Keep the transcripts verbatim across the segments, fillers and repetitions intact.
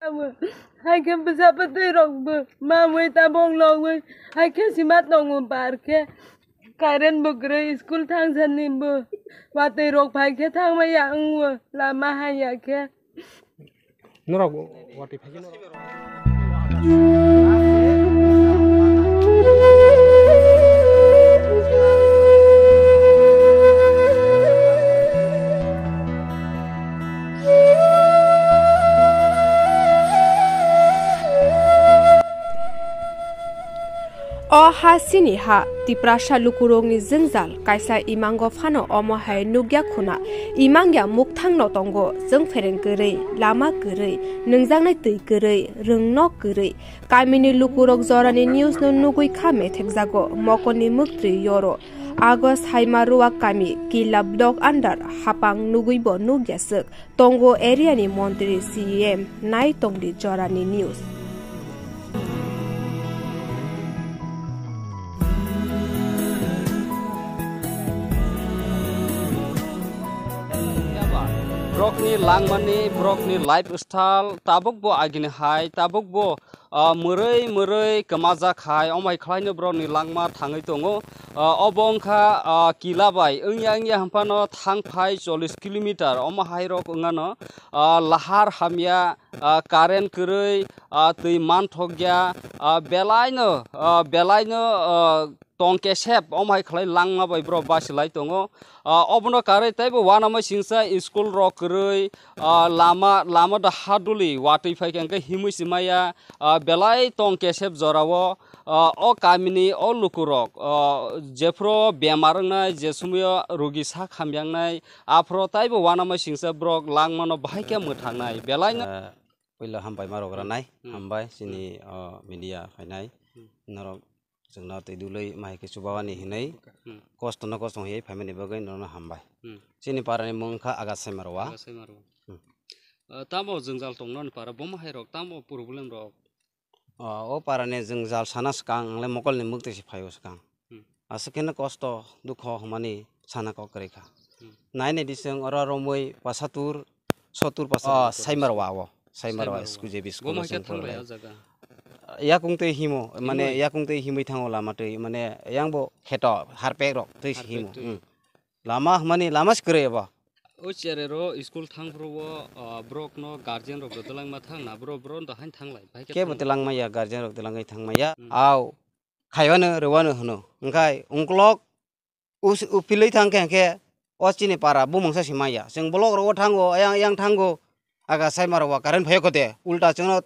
Haikhe bwsa bwtwi rok bo mamwi tabok logwi haikhe sima tongo bar khe. Current bo kwrwi, school thangsa ni bo watwi rok phai khe thangmaya wngwo lama haya khe. Norok watwi phai khe norok. O ha chini ha, Tiprasa lukurokni jwngjal kaisa imango phano omo hai nukya khuna, imangya mukthangno tongo, chwng phereng kwrwi, lama kwrwi, nungjaknai twi kwrwi, rwng nok kwrwi. Kamini lukurok jorani news no nugwi kha methekjago, mokolni mwktwi yoro. Ago Saimarua kami, Killa block under, hapang nugwi bo nukya swk. Tongo area ni montri C E M nai tongdi jorani news. Borokni langmani, borokni lifestyle, tabuk bo agini hai, tabuk bo ah, mwrwi mwrwi kwmajak hai, omai khlaino borokni langma thangwi tongo. Ah, obo wngkha, ah, Killa bai wngya wngya hwnphano thang phai chollish kilometer, omo hai rok wngano, ah, lahar hamya, ah, current kwrwi, ah, twi manthokya, ah, belaino, ah, belaino, ah, tong kesep, omo hai khlai langma bai borok basilai tongo. Ah, obono karwi teibo uanama singsa school rok kwrwi, ah, lama, lama da haduli watwi phai khe himwi se maya, ah, belai tong kesep jorao, ah, o kamini o lukurok, ah, jephuru bemar wngnai, je sumaio rugi sak hamya wngnai, aphuru teibo uanama singsa borok langmano bahai khe mwthangnai, belaino. Ah, puila hambai ma rok ranai, hmm, hambai chini, hmm, o media phainai, hmm, norok chwngno twi dulwi ma hai khe chubawani hinwi, hmm, kosto no kosto hinwi phaimani bagwi norokno hambai. Hmm. Chini parani mung wngkha Aga Saimarwa. Aga Saimarwa. Hmm. Ah, tamo jwngjal tong noni para, bo ma hai rok, tamo problem rok? Ah, o parani jwngjal sana swkang, ang le mokolni mwktwi se phaio swkang. Hmm. Aswk kheno kosto, dukho hwnmani sana kok kwrwi kha. Hmm. Nai nai di chwng oro romwi pasatur, sotur pasatur. Oh, Saimarwa o. Saimarwa Saimarwa. School J B school. Bo o mai khe chwng thanglai porlai. O jaga? Yakung twi himo, mane himwi? Yakung twi himwi thango lama twi, mane yang bo kheto harpek rok twi se himo. Harpek twi. Hmm. Lama hwnmani lama se kwrwi abo. O cherai ro school thang phuru o, ah, borok no guardian rok rwdwlangma thang na bro, bro no hain thanglai. Bai khe kebo thang. Twlangmaya, guardian rok twlangwi thangmaya. Hmm. Au khaiwano rwano hwno. Wngkhai ungkolok us-, uphilwi thang khe, hwnkhe o chini para bumungsa se maya. Chwng block rogo thango, ayang, ayang thango, aga Saimarwa current phai kho de, ulta chwngno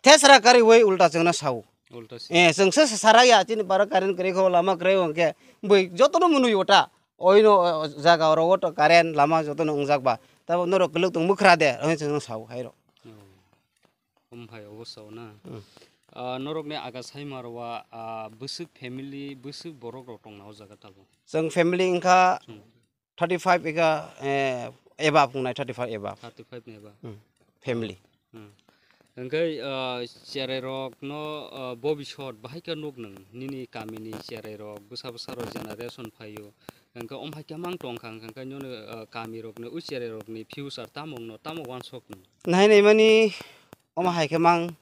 thesra kariwi ulta chwngno sao. Ulta se. Eh, chwngse sa-, saraya, chini para current kwrwi kho, lama kwrwi hwnkhe, bui jotono mwnwi ota. Oino, o, jaga rogo to current, lama jotono wngjak ba. Tabo norok kwlwk tong mwkhra de, oino chwngno sao, hairo. Oh. Omo hai obo sao na. Hmm. Ah, norokni aga Saimarwa, ah, bwswk family, bwswk borok rok tongna o jaga tabuk? Chwng family wngkha hmm, thirty five eka, eh, eba phungnai, thirty five eba. Thirty five ni eba. Hmm. Family. Hmm. Hwnkhe, ah, cherai rok no, ah, bobisot bahai khe nuk nung nini kamini cherai rok bwsa bwsa rok generation phaio. Hwnkhe omo hai khe mang tong kha, hwnkhe nini, ah, kami rok ni, o cherai rok ni future tamo wngno, tamo wansok nung? Nai nai mani omo hai khe mang.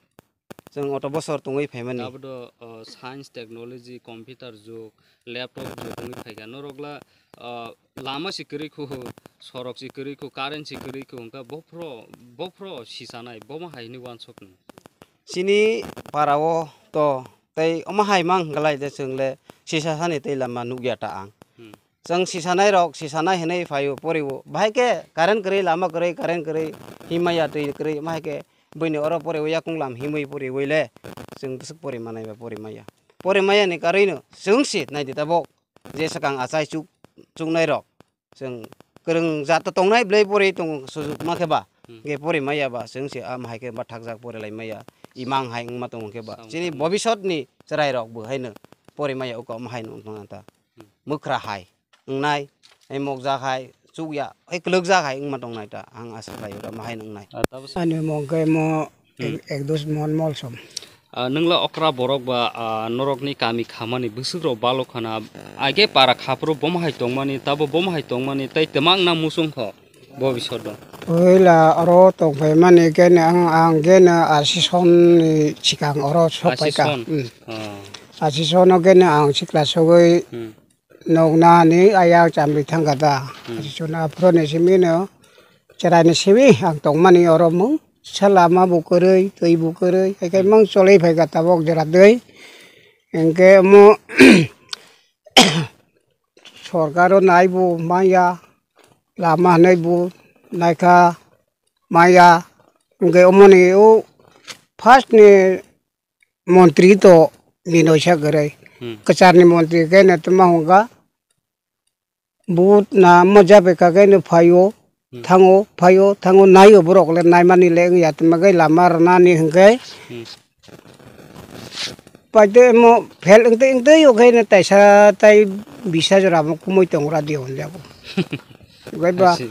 Chwng oto bosor tongwi phaimani. Abo do, uh, science, technology, computer jug, laptop jug wngwi phaikha. Norokla, uh, lama si kwrwi khu, sorok si kwrwi khu, current si kwrwi khu, hwnkha bophro, bophro sisanai, bomo hai hwnwi wansokno. Chini parao to tei omo hai mang hwnkhalai de chwngle sisasani tei lama nukya ta ang. Hmm. Chwng sisanai rok, sisanai hinwi phaio porio. Bahai khe current kwrwi, lama kwrwi, current kwrwi, himaya twi kwrwi, bahai khe buini oro porio yakung lam himwi poriwi le chwng bwswk pori manai ba pori maya. Pori maya ni karwi no chwng si nai di tabok je swkang achai chuk, chuknai rok. Chwng kwrwng jat to tongnai bwlai pori tong sujuk ma khe ba. Hmm. Ge pori maya ba chwng si a bahai khe ba thakjak pori lai maya. Imang hai wngma tong khe ba. Chini bobisot ni chwrai rok bo haino pori maya uko ma hai no wng tong ta. Hmm. Mwkhra hai. Wngnai, ai mokjak hai, chukya, ai kwlwkjak hai wngma tongnai ta, ang asa khlaio ta, ma hai wngnai. Ah, tabuk sa- Ani mok khe mo Hmm. ek, ek dos mon molsom. Ah, nwngla okra borok ba, ah, norokni kami khamani bwswk rok balok khana, age para khaphuru bomo hai tongmani, tabo bomo hai tongmani, tei twmang na musung kho. Bo bisor do. Puila oro tongphaimani khe ang, ang khe no asi son ni sikang oro sok Asi paikha. son? Hmm. Oh. Asi sono khe no ang sikla sogwi Hmm. noknani ayang chambi thangkha da. Hmm. Asi sono aphuru ni simi no cherai ni simi ang tongmani oro mung sala ma bo kwrwi, twi bo kwrwi, hai khe Hmm. mung cholwi phaikha tabok jora dwi. Hingke omo sorkaro naibo maya, lama hinaibo naikha maya, hingke omoni o first ni montri to Binoy Sagaroi, Hmm. kwcharni montri khe no tongma hwnka, bo na moja beka khe no phaio, Hmm. thango, phaio, thango, naio borok le, naimani le wngya, tongma khe lama rwnani hwnkhe, Hmm. Paitwi mo phel wngtwi wngtwi o khe no taisa tai bisa jora mo kumui tongra di hwnjago. Okai ba Asi.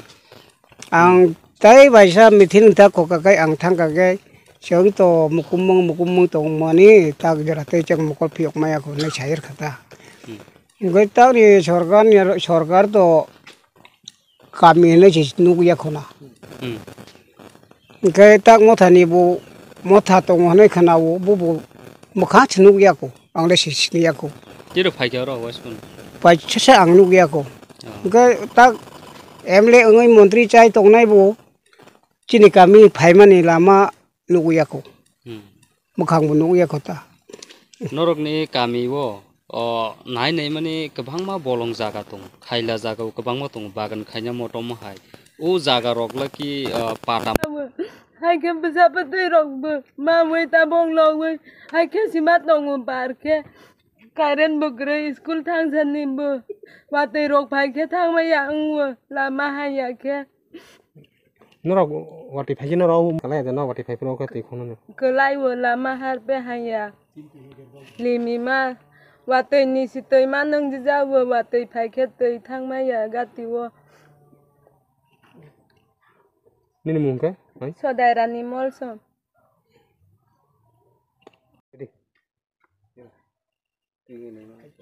ang tai baisa meeting ta khoka kai ang thangka kai chwng to mukumung mukumung tongmani tak jora tei chwng mokol phiyok maya ko hinwi sayar kha ta. Hmm. Okai tamni sorkar ni sorkar to kami hinwi se nukya khuna. Hmm. Hingke tak mothani bo motha tongo hinwi khana o, bo bo mwkhang se nukya kho, ang le se siniya kho. Tiro phaikhe oro West Khun? Pai sese ang nukya kho. Oh. Hingke tak M L A wngwi montri chai tongnai bo chini kami phaimani lama nukya kho. Hmm. Mwkhang bo nukya kho ta. Norokni kami o, o, nai nai mani kwbangma bolong jaga tongo, khaila jaga o kwbangma tongo, bagan khaina motom hai. O jaga rok laki, o, padam. Hai khe bwsa bwtwi rok bo mamwi tabok logwi hai khe sima tongo bar khe. Current bo kwrwi, school thang sani bo watwi rok phai khe thangma ya wng o, lama hai ya khe. Norok watwi phai khe norok kalai ya de, no watwi phai phuru khe twi khonani. Kwlai o lama har pe haya. Limi ma watwi ni si twi ma nung jija o watwi phai khe twi thang ma ya gati o. Nini mung khe? Hai? Sodai Rani Molsom.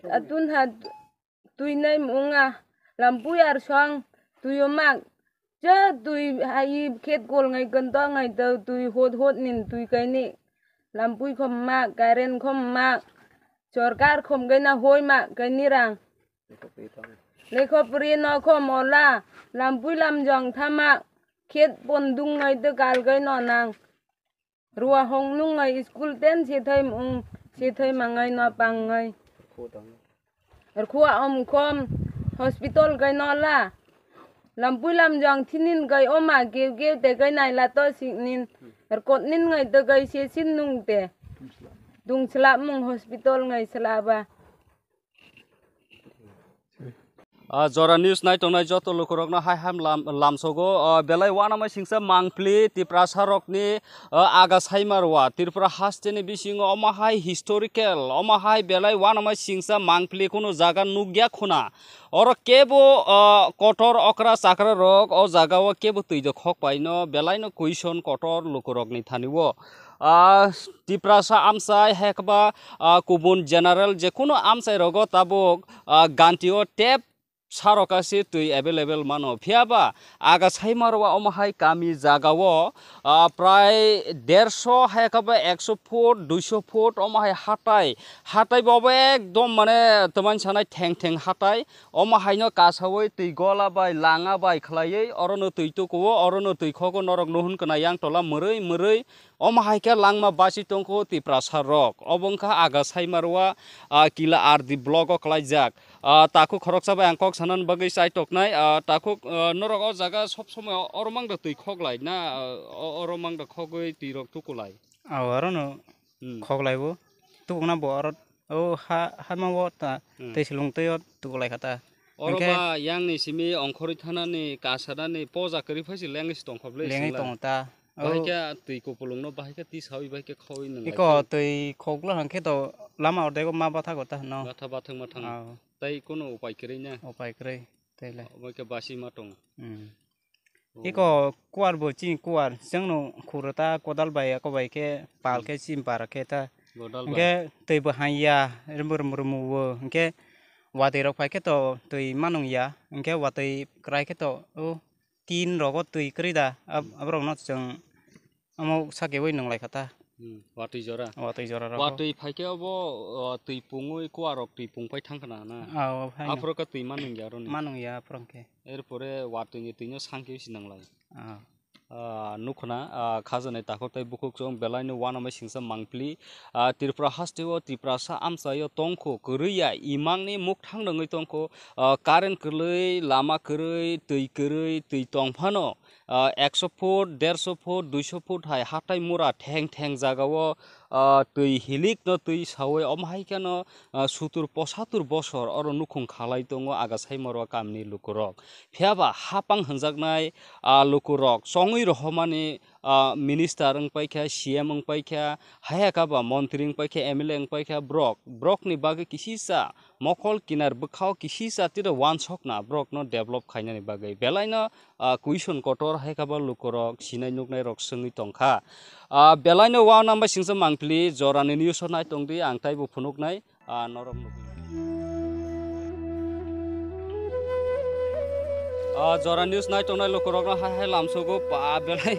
Atun ha twi nai mung a lampui ar song twi o mak je twi hai khet kol ngai kento ngai to twi hot hot nin twi kaini lampui khom mak current khom mak sorkar khom kaina hoi mak kaini rang lekho puri no khom ola lampui lamjong thamak khet pon dung ngai to kal kai no nang. Rua hong nung ngai school ten sithai mung sithai mangai no pangai. Rkhua om khom hospital kai no la. Lampui lamjong thinin kai oma keu keu te kai nai la to sinin. Rkot nin ngai to kai se sin nung te. Dung sla mung hospital ngai sla ba. Ah, Jora News nai tongnai joto lukurokno hai ham lam-, lamsogo. Ah, belai uanamai singsa mangpli Tiprasa rokni, ah, aga saimarwa Tripura hasteni bisingo omo hai historical, omo hai belai uanamai singsa mangpli kunu jaga nukya khuna. Oro kebo, ah, kotor okra chakra rok o jaga o kebo twi de khok paino belaino question kotor lukurokni thani o. Ah, Tiprasa amchai hai khe ba, ah, kubun general je kunu amchai rogo tabuk, ah, ganti o tep sarokasi twi available mano. Phiya ba aga saimarwa omo hai kami jaga o, ah, prai derso hai khe ba ekso foot, duiso foot omo hai hatai. Hatai bo bo ekdom mane twmani sanai theng theng hatai. Omo haino kasawi twi gola bai langa bai khlaiwi orono twi tukuo, orono twi khogo norok nuhun kwnai yang tola mwrwi mwrwi. Omo hai khe langma basi tongkho Tiprasa rok. Obo wngkha aga saimarwa, ah, Kila R D block o klaijak. Ah, takhuk khoroksa bai ang kok sanani bagwi chai toknai. Ah, takhuk, ah, norok o jaga sob somoi o-, oro mangda twi khoklai na, ah, o-, oro mangda khogwi twi rok tukulai? Aw, orono Hmm. khoklai bo. Tubukna bo oro o ha, ha ma bo ta Hmm. tei silung twi o tukulai kha ta. Oro Hingkhe ba yang ni simi ongkhorwi thanani, kasanani, poja kwrwi phai se lengwi se tongkha bwle Lengwi singla. tongo ta. Bahai O khe twi kupulung no bahai khe tisawi bahai khe khawi nang lai Iko khe. twi khoklo hang khe to lama ordego ma batha kota no. Batha bathang mathang. Aw. Tai kono upai kwrwi na. Upai kwrwi tei le. Obo khe basi ma tongo. Hmm. Oh. Iko kuar bo chini kuar chwngno khuro ta kodal bai ako bai khe pal Hmm. khe chim par khe ta. Godal bai. Hingkhe twi bo hang ya rum rum rum wo hingkhe watwi rok phai khe to twi manung ya hingkhe watwi kwrai khe to o tin rogo twi kwrwi da, ab-, Hmm. aborokno chwng omo sakeui nwnglai kha ta. Hmm, watwi jora. Watwi jora rogo. Watwi phai khe obo, o, twi pungwi kuwa rok twi pung phai thang khna na. Ah, o phai no. Aphuru khe twi ma nungya aroni. Ma nungya aphuru khe. Erpore watwi ni twi no sang khe si nanglai. Ah. Ah, nukhna, ah, khajani takhuk tei bukhuk chwng belai no uanama singsa mangpili. Ah, Tripura haste o Tiprasa amchai o tongkho kwrwi ya imang ni mukthang nangwi tongkho. Ah, current kwrwi, lama kwrwi, twi kwrwi, twi tong phano, ah, ekso foot, derso foot, duiso foot hai hatai mura theng theng jaga o, ah, twi hilik no twi saui omo hai kheno, ah, sutur posatur bosor oro nukhung khalai tongo Agasaimaro kamni lukurok. Phiya ba hapang hwnjaknai, ah, lukurok chongwi rohormani, ah, minister wng pai kha, C M wng pai kha, hai hakha ba montri wng pai kha, M L A wng pai kha, borok, borokni bagwi kisisa mokol kinar bwkhao kisisa tiro uansokna borokno develop khainani bagwi belaino, ah, question kotor hai kha ba lukurok sinai nuknairok swngwi tong kha. Ah, belaino uanama singsa mangpili jorani news o nai tong di, ang taibo phunuknai. Ah, norok nugwi. Ah, jora news nai tongnai lukurokno hai hai lamsogo pa belai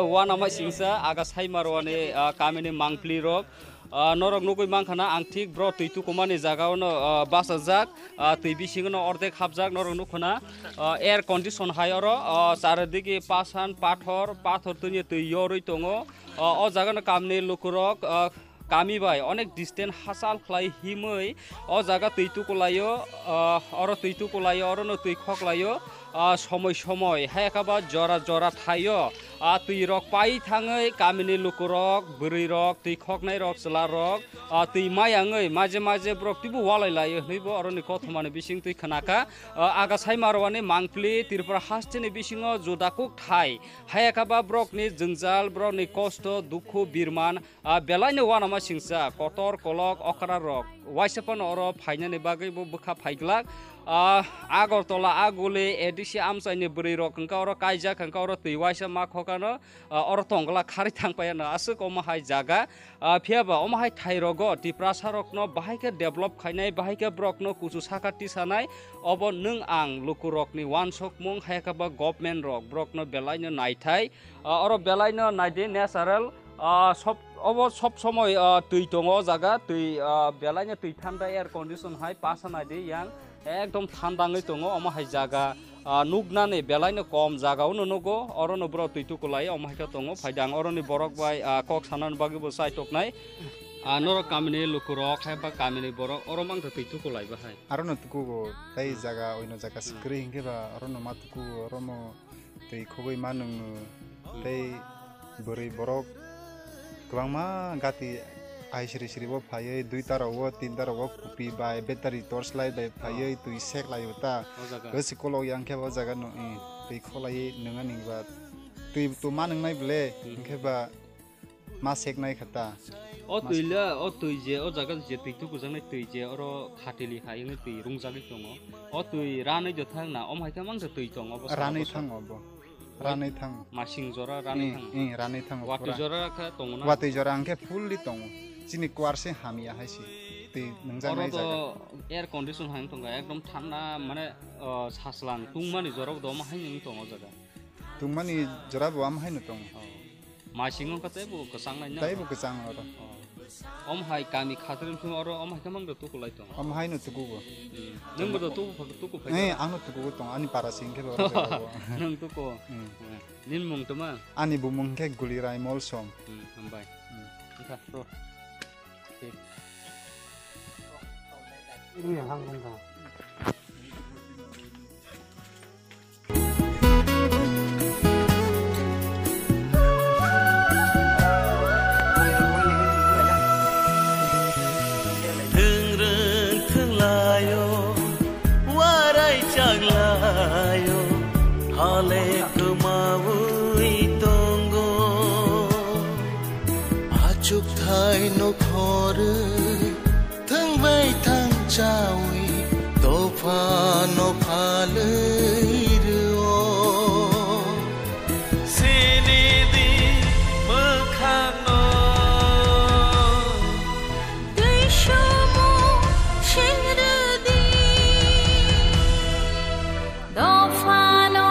uanama singsa Agasaimaro ni, ah, kamini mangpili rok. Ah, norok nugwi mankha na ang thik bro twi tukumani jaga ono, ah, bachajak, ah, twi bisingo no ordek hapjak norok nukho na, ah, air condition hai oro, ah, charidigi pasan pathor, pathor twi twi yorwi tongo. Ah, o jaga no kamni lukurok, ah, kami bai onek distance hachal khlai himwi o jaga twi tukulaio, ah, oro twi tukulaio, orono twi khoklaio, ah, somoi somoi hai khe ba jora jora thaio, ah, twi rok pai thangwi kamini lukurok, bwrwi rok, twi khoknai rok, chwla rok, ah, twi mayangwi maje maje borok twibo walai laio hwnwi bo oroni kothomani bising twi khna kha. Ah, Agasaimaro ni mangpili Tripura hasteni bisingo juda kuk thai hai khe ba borokni jwngjal, borokni kosto, dukhu, birman, ah, belaino uanama singsa kotor kolok okra rok waisa phano oro phainani bagwi bo bwkha phaiglak. Ah, Agartala, Aguli, A D C amchaini bwrwi rok hwnkha oro kaijak hwnkha oro twi waisa ma khokano, ah, oro tongglak kharwi thang paiyano aswk omo hai jaga. Ah, phiya ba omo hai thai rogo Tiprasa rokno bahai khe develop khainai, bahai khe borokno kuchu saka tisanai, obo nwng ang lukurokni uansukmung hai khe ba government rok borokno belaino naithai. Ah, oro belaino naidi natural, ah, sob, obo sob somoi, ah, twi tongo o jaga, twi, ah, belaino twi thanda air condition hai pasa naidi yang ekdom thanda wngwi tongo omo hai jaga, ah, nuknani belaino kom jaga uno nugo, orono borok twi tukulai omo hai khe tongo. Phaidang oroni borok bai, ah, kok sanani bagwi bo chai toknai. Ah, norok kamini lukurok hai ba kamini borok oro mangtha twi tukulai bahai. Arono tukugo tei jaga oino jaga Hmm. swkri hinkhe ba arono ma tukugo, oromo twi khogwi ma nwngo tei bwrwi borok kwbangma gati ai siri siri bo phaiwi duita rogo tinta rogo kupi bai battery torch light bai phaiwi twi sek laio ta. O jaga. Bwsi kolok yang khe o jaga no, eh, twi kholai nwnga ning ba twi to ma nwngnai ble Hmm. hinkhe ba ma seknai kha ta. O twi le, o twi je, o jaga je twi tukujaknai twi je, oro khatili hai wngwi twi rungjagwi tongo. O twi ranwi do thang na, omo hai khe mangsa twi tongo, obo salo ranwi boso. Thango bo. Ranwi thango. Masing jora ranwi Hmm, thango. Hmm, ranwi thango Watwi pura. Jora khe tongo na? Watwi jora hwnkhe fully tongo. Chini kuar se hamya hai se. Twi nungjaknai jaga. Oro to air condition hai wng tongo, ekdom thanda, mane, o, saslang tungmani jora bo do omo hai wng tongo o jaga. Tungmani jora bo omo hai no tongo. O. Masing wngkha teibo kwchang nai na? Teibo kwchang oro. Oh. Om hai kami khatrim sung oro om hai khe mang da tuku lai tong. Om hai no tuku bo. Hmm. Nang bo da tuku phai, tuku phai. Eh, ano tuku bo tong, ani para sing khe bo oro jaga bo. Nang tuku. Hmm. Hmm. Nin mung tuma? Ani bumung khe Guli Raimol Som. Hmm, hambai. Hmm. Wngkha, bro. Okay. Ini yang hang wngkha. Thwngrwng thwnglaio, warai changlaio, hale kwmaui tongo. Achukthai no khorwi, thwngbai thang chawi, dophano phalwi rwo. Sinidi mwkhangno. Twi sumo singrwdi. Dophano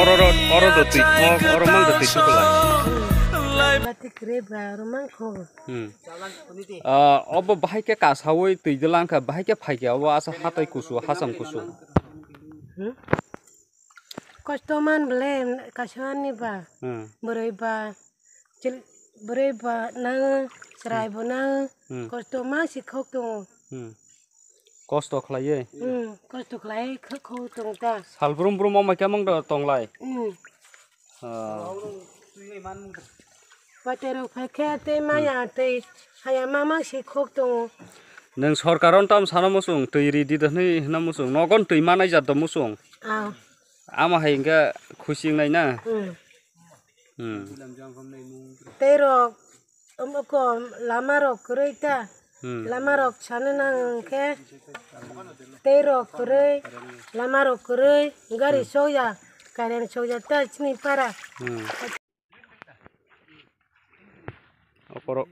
Oro ro-, oro do twi thok, oro mang do twi thok lai. Bati kre ba, oro mang kho. Hmm. Ah, obo bahai khe kasawi twi de lang kha, bahai khe phai khe obo asa hatai kusu, hasam kusu. Hmm? Kosto man bole kasani ba. Hmm. Boroi ba, chil-, boroi ba nang, chwrai bo nang, Hmm. kosto ma si khok tongo. Hmm. Kosto khlaiwi. Hmm, kosto khlai khok khok tong ta. Sal brum brum o mai khe mang do tong lai. Hmm. Ah. Watero phai khe tei maya tei haya ma ma si khok tongo. Nwng sorkar on tam sana muchung twi ri di do hwnwi hwna muchung. Nogon twi manai jat do muchung. Ah. Ama hai hwnkhe khusi wngnai na? Hmm. Hmm. Tei rok, um, ko lama rok kwrwi ta. Hmm. Lama rok sana nang khe tei rok kwrwi, lama rok kwrwi, gari Hmm. sokya, current sokya ta chini para. Hmm. Oporok.